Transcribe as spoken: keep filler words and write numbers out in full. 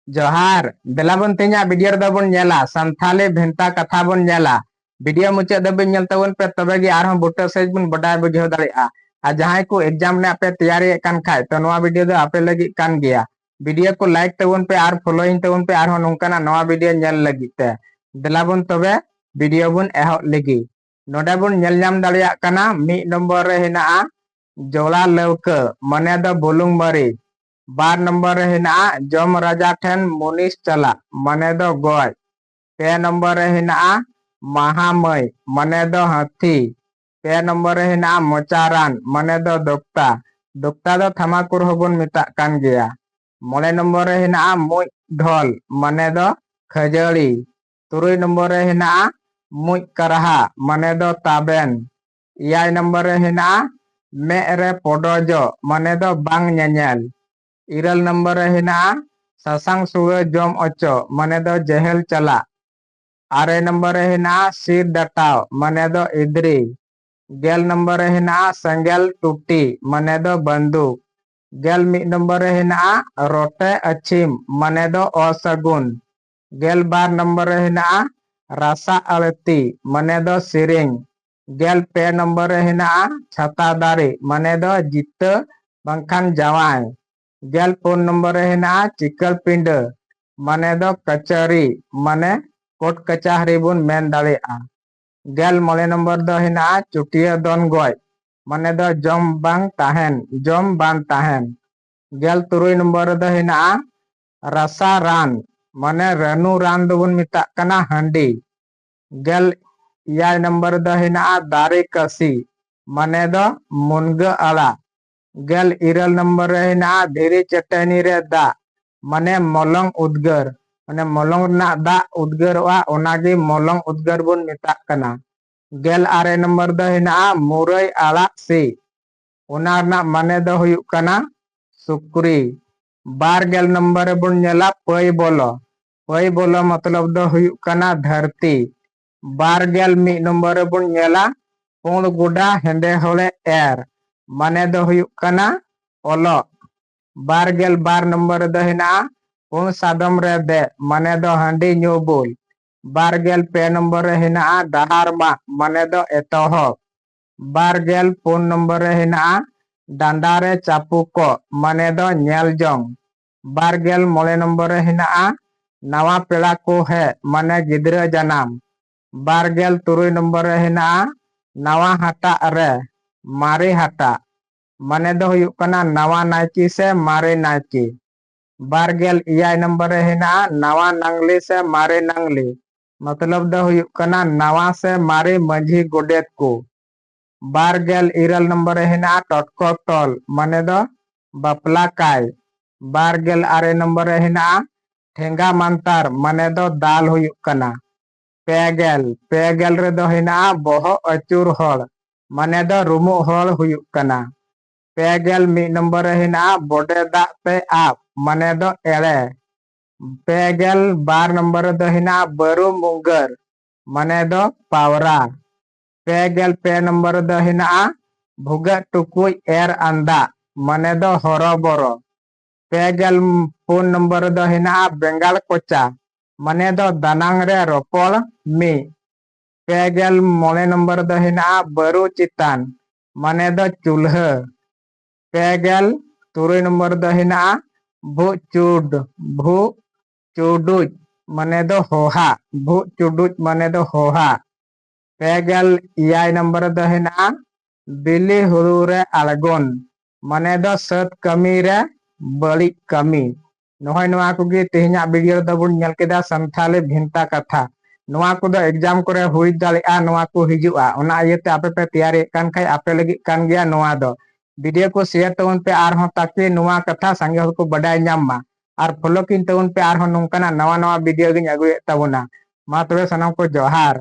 ᱡᱚᱦᱟᱨ, ᱫᱮᱞᱟ ᱵᱚᱱ ᱛᱮᱦᱮᱧᱟᱜ video ᱨᱮᱫᱚ ᱵᱚᱱ ᱧᱮᱞᱟ ᱥᱟᱱᱛᱷᱟᱞᱤ ᱵᱷᱮᱱᱛᱟ ᱠᱟᱛᱷᱟ ᱵᱚᱱ ᱧᱮᱞᱟ᱾ Video ᱢᱩᱪᱟᱹᱫ ᱫᱷᱟᱹᱵᱤᱡ ᱧᱮᱞ ᱛᱟᱵᱚᱱ ᱯᱮ, ᱛᱚᱵᱮ ᱜᱮ ᱟᱨᱦᱚᱸ ᱵᱩᱴᱟᱹ ᱥᱟᱹᱦᱤᱡ ᱵᱚᱱ ᱵᱟᱰᱟᱭ ᱵᱩᱡᱷᱟᱹᱣ ᱫᱟᱲᱮᱭᱟᱜᱼᱟ᱾ ᱟᱨ ᱡᱟᱦᱟᱸᱭ ᱠᱚ exam ᱨᱮᱱᱟᱜ ᱯᱮ ᱛᱮᱭᱟᱨᱤᱭᱮᱫ ᱠᱟᱱ ᱠᱷᱟᱡ, ᱛᱚ ᱱᱚᱣᱟ video ᱫᱚ ᱟᱯᱮ ᱞᱟᱹᱜᱤᱫ ᱠᱟᱱ ᱜᱮᱭᱟ᱾ Video ᱠᱚ like ᱛᱟᱵᱚᱱ ᱯᱮ ᱟᱨ following ᱛᱟᱵᱚᱱ ᱯᱮ ᱟᱨᱦᱚᱸ ᱱᱚᱝᱠᱟᱱᱟᱜ ᱱᱚᱣᱟ video ᱧᱮᱞ ᱞᱟᱹᱜᱤᱫ ᱛᱮ᱾ ᱫᱮᱞᱟ ᱵᱚᱱ ᱛᱚᱵᱮ video ᱵᱚᱱ ᱮᱦᱚᱵ ᱞᱮᱜᱮ᱾ ᱱᱚᱰᱮ ᱵᱚᱱ ᱧᱮᱞ ᱧᱟᱢ ᱫᱟᱲᱮᱭᱟᱜ ᱠᱟᱱᱟ, ᱢᱤᱫ ᱱᱚᱢᱵᱚᱨ ᱨᱮ ᱦᱮᱱᱟᱜᱼᱟ ᱡᱚᱞᱟ ᱞᱟᱹᱣᱠᱟᱹ, ᱢᱟᱱᱮ ᱫᱚ ᱵᱩᱞᱩᱝ ᱢᱟᱹᱨᱤᱪ᱾ ᱵᱟᱨ ᱱᱚᱢᱵᱚᱨ ᱨᱮ ᱦᱮᱱᱟᱜᱼᱟ ᱡᱚᱢ ᱨᱟᱡᱟ ᱴᱷᱮᱱ ᱢᱩᱱᱤᱥ ᱪᱟᱞᱟᱜ, ᱢᱟᱱᱮ ᱫᱚ ᱜᱚᱡ᱾ ᱯᱮ ᱱᱚᱢᱵᱚᱨ ᱨᱮ ᱦᱮᱱᱟᱜᱼᱟ ᱢᱟᱦᱟ ᱢᱟᱹᱭ, ᱢᱟᱱᱮ ᱫᱚ ᱦᱟᱹᱛᱤ᱾ ᱯᱮ ᱱᱚᱢᱵᱚᱨ ᱨᱮ ᱦᱮᱱᱟᱜᱼᱟ ᱢᱚᱪᱟ ᱨᱟᱱ, ᱢᱟᱱᱮ ᱫᱚ ᱫᱚᱠᱛᱟ᱾ ᱫᱚᱠᱛᱟ ᱫᱚ ᱛᱷᱟᱢᱟᱠᱩᱨ ᱦᱚᱸᱵᱚᱱ ᱢᱮᱛᱟᱜ ᱠᱟᱱ ᱜᱮᱭᱟ᱾ ᱢᱚᱬᱮ ᱱᱚᱢᱵᱚᱨ ᱨᱮ ᱦᱮᱱᱟᱜᱼᱟ ᱢᱩᱡ ᱰᱷᱚᱞ, ᱢᱟᱱᱮ ᱫᱚ ᱠᱷᱟᱹᱡᱟᱹᱲᱤ᱾ ᱛᱩᱨᱩᱭ ᱱᱚᱢᱵᱚᱨ ᱨᱮ ᱦᱮᱱᱟᱜᱼᱟ ᱢᱩᱡ ᱠᱟᱨᱦᱟ, ᱢᱟᱱᱮ ᱫᱚ ᱛᱟᱵᱮᱱ᱾ ᱮᱭᱟᱭ ᱱᱚᱢᱵᱚᱨ ᱨᱮ ᱦᱮᱱᱟᱜᱼᱟ ᱢᱮᱫ ᱨᱮ ᱯᱚᱰᱚᱡᱚᱜ, ᱢᱟᱱᱮ ᱫᱚ ᱵᱟᱝ ᱧᱮᱧᱮᱞ᱾ ᱤᱨᱟᱹᱞ ᱱᱚᱢᱵᱚᱨ ᱨᱮ ᱦᱮᱱᱟᱜᱼᱟ ᱥᱟᱥᱟᱝ ᱥᱩᱲᱟᱹ ᱡᱚᱢ ᱚᱪᱚ, ᱢᱟᱱᱮ ᱫᱚ ᱡᱮᱦᱮᱞ ᱪᱟᱞᱟᱜ᱾ ᱟᱨᱮ ᱱᱚᱢᱵᱚᱨ ᱨᱮ ᱦᱮᱱᱟᱜᱼᱟ ᱥᱤᱨ ᱰᱟᱴᱟᱣ, ᱢᱟᱱᱮ ᱫᱚ ᱤᱫᱽᱨᱤ᱾ ᱜᱮᱞ ᱱᱚᱢᱵᱚᱨ ᱨᱮ ᱦᱮᱱᱟᱜᱼᱟ ᱥᱮᱸᱜᱮᱞ ᱴᱩᱴᱤ, ᱢᱟᱱᱮ ᱫᱚ ᱵᱟᱱᱫᱩᱠ᱾ ᱜᱮᱞ ᱢᱤᱫ ᱱᱚᱢᱵᱚᱨ ᱨᱮ ᱦᱮᱱᱟᱜᱼᱟ ᱨᱚᱴᱮ ᱟᱹᱪᱷᱤᱢ, ᱢᱟᱱᱮ ᱫᱚ ᱚᱥᱟᱹᱜᱩᱱ᱾ ᱜᱮᱞ ᱵᱟᱨ ᱱᱚᱢᱵᱚᱨ ᱨᱮ ᱦᱮᱱᱟᱜᱼᱟ ᱨᱟᱥᱟ ᱟᱹᱲᱛᱤ, ᱢᱟᱱᱮ ᱫᱚ ᱥᱮᱨᱮᱧ᱾ ᱜᱮᱞ ᱯᱮ ᱱᱚᱢᱵᱚᱨ ᱨᱮ ᱦᱮᱱᱟᱜᱼᱟ ᱪᱷᱟᱛᱟ ᱫᱟᱨᱮ, ᱢᱟᱱᱮ ᱫᱚ ᱡᱤᱛᱟᱹ ᱵᱟᱝᱠᱷᱟᱱ ᱡᱟᱶᱟᱭ᱾ ᱜᱮᱞ ᱯᱩᱱ ᱱᱚᱢᱵᱚᱨ ᱨᱮ ᱦᱮᱱᱟᱜᱼᱟ ᱪᱤᱠᱟᱹᱲ ᱯᱤᱸᱰᱟᱹ, ᱢᱟᱱᱮ ᱫᱚ ᱠᱟᱪᱟᱹᱨᱤ, ᱢᱟᱱᱮ ᱠᱳᱨᱴ ᱠᱟᱪᱟᱦᱟᱨᱤ ᱵᱚᱱ ᱢᱮᱱ ᱫᱟᱲᱮᱭᱟᱜᱼᱟ᱾ ᱜᱮᱞ ᱢᱚᱬᱮ ᱱᱚᱢᱵᱚᱨ ᱫᱚ ᱦᱮᱱᱟᱜᱼᱟ ᱪᱩᱴᱤᱭᱟᱹ ᱫᱚᱱ ᱜᱚᱡ, ᱢᱟᱱᱮ ᱫᱚ ᱡᱚᱢ ᱵᱟᱝ ᱛᱟᱦᱮᱱ, ᱡᱚᱢ ᱵᱟᱝ ᱛᱟᱦᱮᱱ᱾ ᱜᱮᱞ ᱛᱩᱨᱩᱭ ᱱᱚᱢᱵᱚᱨ ᱨᱮᱫᱚ ᱦᱮᱱᱟᱜᱼᱟ ᱨᱟᱥᱟ ᱨᱟᱱ, ᱢᱟᱱᱮ ᱨᱟᱹᱱᱩ ᱨᱟᱱ ᱫᱚᱵᱚᱱ ᱢᱮᱛᱟᱜ ᱠᱟᱱᱟ ᱦᱟᱺᱰᱤ᱾ ᱜᱮᱞ ᱮᱭᱟᱭ ᱱᱚᱢᱵᱚᱨ ᱨᱮᱫᱚ ᱦᱮᱱᱟᱜᱼᱟ ᱫᱟᱨᱮ ᱠᱟᱹᱥᱤ, ᱢᱟᱱᱮ ᱫᱚ ᱢᱩᱱᱜᱟᱹ ᱟᱲᱟᱜ᱾ ᱜᱮᱞ ᱤᱨᱟᱹᱞ ᱱᱚᱢᱵᱚᱨ ᱨᱮ ᱦᱮᱱᱟᱜᱼᱟ ᱫᱷᱤᱨᱤ ᱪᱟᱹᱴᱟᱹᱱᱤ ᱨᱮ ᱫᱟᱜ, ᱢᱟᱱᱮ ᱢᱚᱞᱚᱝ ᱩᱫᱽᱜᱟᱹᱨ, ᱢᱟᱱᱮ ᱢᱚᱞᱚᱝ ᱨᱮᱱᱟᱜ ᱫᱟᱜ ᱩᱫᱽᱜᱟᱹᱨᱚᱜᱼᱟ, ᱚᱱᱟᱜᱮ ᱢᱚᱞᱚᱝ ᱩᱫᱽᱜᱟᱹᱨ ᱵᱚᱱ ᱢᱮᱛᱟᱜ ᱠᱟᱱᱟ᱾ ᱜᱮᱞ ᱟᱨᱮ ᱱᱚᱢᱵᱚᱨ ᱫᱚ ᱦᱮᱱᱟᱜᱼᱟ ᱢᱩᱨᱟᱹᱭ ᱟᱲᱟᱜ ᱥᱤ, ᱚᱱᱟ ᱨᱮᱱᱟᱜ ᱢᱟᱱᱮ ᱫᱚ ᱦᱩᱭᱩᱜ ᱠᱟᱱᱟ ᱥᱩᱠᱨᱤ᱾ ᱵᱟᱨ ᱜᱮᱞ ᱱᱚᱢᱵᱚᱨ ᱨᱮᱵᱚᱱ ᱧᱮᱞᱟ ᱯᱟᱹᱭ ᱵᱚᱞᱚ᱾ ᱯᱟᱹᱭ ᱵᱚᱞᱚ ᱢᱚᱛᱞᱚᱵ ᱫᱚ ᱦᱩᱭᱩᱜ ᱠᱟᱱᱟ ᱫᱷᱟᱹᱨᱛᱤ᱾ ᱵᱟᱨ ᱜᱮᱞ ᱢᱤᱫ ᱱᱚᱢᱵᱚᱨ ᱨᱮᱵᱚᱱ ᱧᱮᱞᱟ ᱯᱩᱸᱰ ᱜᱚᱰᱟ ᱦᱮᱸᱫᱮ ᱦᱚᱲᱮ ᱮᱨ, ᱢᱟᱱᱮ ᱫᱚ ᱦᱩᱭᱩᱜ ᱠᱟᱱᱟ ᱚᱞᱚᱜ᱾ ᱵᱟᱨ ᱜᱮᱞ ᱵᱟᱨ ᱱᱚᱢᱵᱚᱨ ᱨᱮᱫᱚ ᱦᱮᱱᱟᱜᱼᱟ ᱯᱩᱸᱰ ᱥᱟᱫᱚᱢ ᱨᱮ ᱫᱮᱡ ᱢᱟᱱᱮ ᱫᱚ ᱦᱟᱺᱰᱤ ᱧᱩ ᱵᱩᱞ᱾ ᱵᱟᱨ ᱜᱮᱞ ᱯᱮ ᱱᱚᱢᱵᱚᱨ ᱨᱮ ᱦᱮᱱᱟᱜᱼᱟ ᱰᱟᱦᱟᱨ ᱢᱟᱜ ᱢᱟᱱᱮ ᱫᱚ ᱮᱛᱚᱦᱚᱵ᱾ ᱵᱟᱨ ᱜᱮᱞ ᱯᱩᱱ ᱱᱚᱢᱵᱚᱨ ᱨᱮ ᱦᱮᱱᱟᱜᱼᱟ ᱰᱟᱸᱰᱟ ᱨᱮ ᱪᱟᱯᱩ ᱠᱚᱜ ᱢᱟᱱᱮ ᱫᱚ ᱧᱮᱞ ᱡᱚᱝ᱾ ᱵᱟᱨ ᱜᱮᱞ ᱢᱚᱬᱮ ᱱᱚᱢᱵᱚᱨ ᱨᱮ ᱦᱮᱱᱟᱜᱼᱟ ᱱᱟᱣᱟ ᱯᱮᱲᱟ ᱠᱚ ᱦᱮᱡ ᱢᱟᱱᱮ ᱜᱤᱫᱽᱨᱟᱹ ᱡᱟᱱᱟᱢ᱾ ᱵᱟᱨ ᱜᱮᱞ ᱛᱩᱨᱩᱭ ᱱᱚᱢᱵᱚᱨ ᱨᱮ ᱦᱮᱱᱟᱜᱼᱟ ᱱᱟᱣᱟ ᱦᱟᱴᱟᱜ ᱨᱮ ᱢᱟᱨᱮ ᱦᱟᱴᱟᱜ ᱢᱟᱱᱮ ᱫᱚ ᱦᱩᱭᱩᱜ ᱠᱟᱱᱟ ᱱᱟᱣᱟ ᱱᱟᱭᱠᱮ ᱥᱮ ᱢᱟᱨᱮ ᱱᱟᱭᱠᱮ᱾ ᱵᱟᱨ ᱜᱮᱞ ᱮᱭᱟᱭ ᱱᱚᱢᱵᱚᱨ ᱨᱮ ᱦᱮᱱᱟᱜᱼᱟ ᱱᱟᱣᱟ ᱱᱟᱝᱞᱤ ᱥᱮ ᱢᱟᱨᱮ ᱱᱟᱝᱞᱤ, ᱢᱚᱛᱞᱚᱵ ᱫᱚ ᱦᱩᱭᱩᱜ ᱠᱟᱱᱟ ᱱᱟᱣᱟ ᱥᱮ ᱢᱟᱨᱮ ᱢᱟᱹᱡᱷᱤ ᱜᱚᱰᱮᱛ ᱠᱚ᱾ ᱵᱟᱨ ᱜᱮᱞ ᱤᱨᱟᱹᱞ ᱱᱚᱢᱵᱚᱨ ᱨᱮ ᱦᱮᱱᱟᱜᱼᱟ ᱴᱚᱴᱠᱚ ᱛᱚᱞ ᱢᱟᱱᱮ ᱫᱚ ᱵᱟᱯᱞᱟ ᱠᱟᱭ᱾ ᱵᱟᱨ ᱜᱮᱞ ᱟᱨᱮ ᱱᱚᱢᱵᱚᱨ ᱨᱮ ᱦᱮᱱᱟᱜᱼᱟ ᱴᱷᱮᱸᱜᱟ ᱢᱟᱱᱛᱟᱨ ᱢᱟᱱᱮ ᱫᱚ ᱫᱟᱞ ᱦᱩᱭᱩᱜ ᱠᱟᱱᱟ᱾ ᱯᱮ ᱜᱮᱞ, ᱯᱮ ᱜᱮᱞ ᱨᱮᱫᱚ ᱦᱮᱱᱟᱜᱼᱟ ᱵᱚᱦᱚᱜ ᱟᱹᱪᱩᱨ ᱦᱚᱲ ᱢᱟᱱᱮ ᱫᱚ ᱨᱩᱢᱩᱜ ᱦᱚᱲ ᱦᱩᱭᱩᱜ ᱠᱟᱱᱟ᱾ ᱯᱮ ᱜᱮᱞ ᱢᱤᱫ ᱱᱚᱢᱵᱚᱨ ᱨᱮ ᱦᱮᱱᱟᱜᱼᱟ ᱵᱚᱰᱮ ᱫᱟᱜ ᱛᱮ ᱟᱵ ᱢᱟᱱᱮ ᱫᱚ ᱮᱲᱮ᱾ ᱯᱮ ᱜᱮᱞ ᱵᱟᱨ ᱱᱚᱢᱵᱚᱨ ᱨᱮᱫᱚ ᱦᱮᱱᱟᱜᱼᱟ ᱵᱟᱹᱨᱩ ᱢᱩᱜᱟᱹᱨ ᱢᱟᱱᱮ ᱫᱚ ᱯᱟᱣᱨᱟ᱾ ᱯᱮ ᱜᱮᱞ ᱯᱮ ᱱᱚᱢᱵᱚᱨ ᱨᱮᱫᱚ ᱦᱮᱱᱟᱜᱼᱟ ᱵᱷᱩᱜᱟᱹᱜ ᱴᱩᱠᱩᱡ ᱮᱨ ᱟᱱᱫᱟᱜ ᱢᱟᱱᱮ ᱫᱚ ᱦᱚᱨᱚᱵᱚᱨᱚ᱾ ᱯᱮ ᱜᱮᱞ ᱯᱩᱱ ᱱᱚᱢᱵᱚᱨ ᱨᱮᱫᱚ ᱦᱮᱱᱟᱜᱼᱟ ᱵᱮᱸᱜᱟᱲ ᱠᱚᱪᱟ ᱢᱟᱱᱮ ᱫᱚ ᱫᱟᱱᱟᱝ ᱨᱮ ᱨᱚᱯᱚᱲ ᱢᱤᱫ᱾ ᱯᱮ ᱜᱮᱞ ᱢᱚᱬᱮ ᱱᱚᱢᱵᱚᱨ ᱨᱮᱫᱚ ᱦᱮᱱᱟᱜᱼᱟ ᱵᱟᱹᱨᱩ ᱪᱮᱛᱟᱱ ᱢᱟᱱᱮ ᱫᱚ ᱪᱩᱞᱦᱟᱹ᱾ ᱯᱮ ᱜᱮᱞ ᱛᱩᱨᱩᱭ ᱱᱚᱢᱵᱚᱨ ᱨᱮᱫᱚ ᱦᱮᱱᱟᱜᱼᱟ ᱵᱷᱩᱜ ᱪᱩᱰ, ᱵᱷᱩᱜ ᱪᱩᱰᱩᱡ ᱢᱟᱱᱮ ᱫᱚ ᱦᱚᱦᱟ, ᱵᱷᱩᱜ ᱪᱩᱰᱩᱡ ᱢᱟᱱᱮ ᱫᱚ ᱦᱚᱦᱟ᱾ ᱯᱮ ᱜᱮᱞ ᱮᱭᱟᱭ ᱱᱚᱢᱵᱚᱨ ᱨᱮᱫᱚ ᱦᱮᱱᱟᱜᱼᱟ ᱵᱤᱞᱤ ᱦᱩᱲᱩ ᱨᱮ ᱟᱬᱜᱚᱱ ᱢᱟᱱᱮ ᱫᱚ ᱥᱟᱹᱛ ᱠᱟᱹᱢᱤ ᱨᱮ ᱵᱟᱹᱲᱤᱡ ᱠᱟᱹᱢᱤ᱾ ᱱᱚᱜᱼᱚᱭ ᱱᱚᱣᱟ ᱠᱚᱜᱮ ᱛᱮᱦᱮᱧᱟᱜ ᱵᱷᱤᱰᱤᱭᱳ ᱨᱮᱫᱚ ᱵᱚᱱ ᱧᱮᱞ ᱠᱮᱫᱟ ᱥᱟᱱᱛᱷᱟᱞᱤ ᱵᱷᱮᱱᱛᱟ ᱠᱟᱛᱷᱟ᱾ ᱱᱚᱣᱟ ᱠᱚᱫᱚ ᱮᱠᱡᱟᱢ ᱠᱚᱨᱮ ᱦᱩᱭ ᱫᱟᱲᱮᱭᱟᱜᱼᱟ, ᱱᱚᱣᱟ ᱠᱚ ᱦᱤᱡᱩᱜᱼᱟ, ᱚᱱᱟ ᱤᱭᱟᱹᱛᱮ ᱟᱯᱮ ᱯᱮ ᱛᱮᱭᱟᱨᱤᱭᱮᱫ ᱠᱟᱱ ᱠᱷᱟᱡ ᱟᱯᱮ ᱞᱟᱹᱜᱤᱫ ᱠᱟᱱ ᱜᱮᱭᱟ ᱱᱚᱣᱟ ᱫᱚ᱾ ᱵᱷᱤᱰᱤᱭᱳ ᱠᱚ ᱥᱮᱭᱟᱨ ᱛᱟᱵᱚᱱ ᱯᱮ ᱟᱨᱦᱚᱸ, ᱛᱟᱠᱤ ᱱᱚᱣᱟ ᱠᱟᱛᱷᱟ ᱥᱟᱸᱜᱮ ᱦᱚᱲ ᱠᱚ ᱵᱟᱰᱟᱭ ᱧᱟᱢ ᱢᱟ᱾ ᱟᱨ ᱯᱷᱚᱞᱳ ᱠᱤᱱ ᱛᱟᱵᱚᱱ ᱯᱮ, ᱟᱨᱦᱚᱸ ᱱᱚᱝᱠᱟᱱᱟᱜ ᱱᱟᱣᱟ ᱱᱟᱣᱟ ᱵᱷᱤᱰᱤᱭᱳ ᱜᱤᱧ ᱟᱹᱜᱩᱭᱮᱫ ᱛᱟᱵᱚᱱᱟ᱾ ᱢᱟ ᱛᱚᱵᱮ ᱥᱟᱱᱟᱢ ᱠᱚ ᱡᱚᱦᱟᱨ᱾